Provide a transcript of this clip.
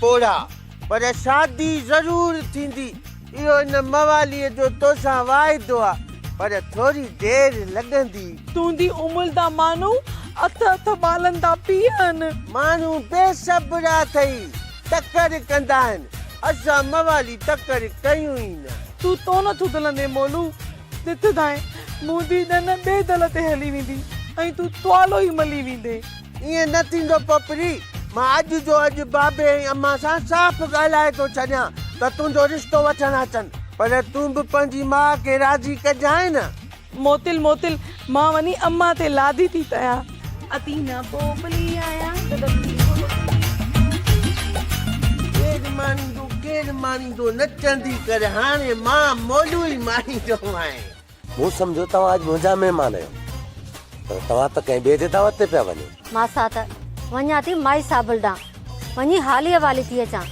پوڙها، پر شادي ضرور ٿيندي، اهو ان مواليء جو توسان واعدو آ، پر ٿوري دير لڳندي. تنهنجي امل دا مانو اٿ اٿ ٻالن دا پيء ان. ماڻهو بي صبرا ٿئي تڪڙ ڪندا آهن، اسان موالي تڪڙ ڪيون ئي نه. تون تو نه ٿڌلندين مولو، ڏٿ ڌائين، منهنجي ڏن ٻئي دل تي هلي ويندي ۽ تون توالو ئي ملي ويندين. ائين نه ٿيندو پوپري، مان اڄ جو اڄ بابي ۽ امان سان صاف ڳالهائي ٿو ڇڏيان ته تنهنجو رشتو وٺڻ اچن، پر تون به پنهنجي ماء کي راضي ڪجانء نه. موتل موتل، مان وڃي امان تي لادي ٿي پيان. اتي نه پوپلي آهيان ته ڏکي پوپلي. ڪير ماڻيندو ڪير ماڻيندو نچندي ڪر هاڻي مان مولو ئي ماڻيندومانء. مون سمجهيو توهان اڄ منهنجا مهمان آهيو، پر توهان ته ڪنهن ٻئي جي دعوت تي پيا وڃو. ماسات، وڃان ٿي مائي صابل ڏانهن، وڃي حالي حوالي ٿي اچان.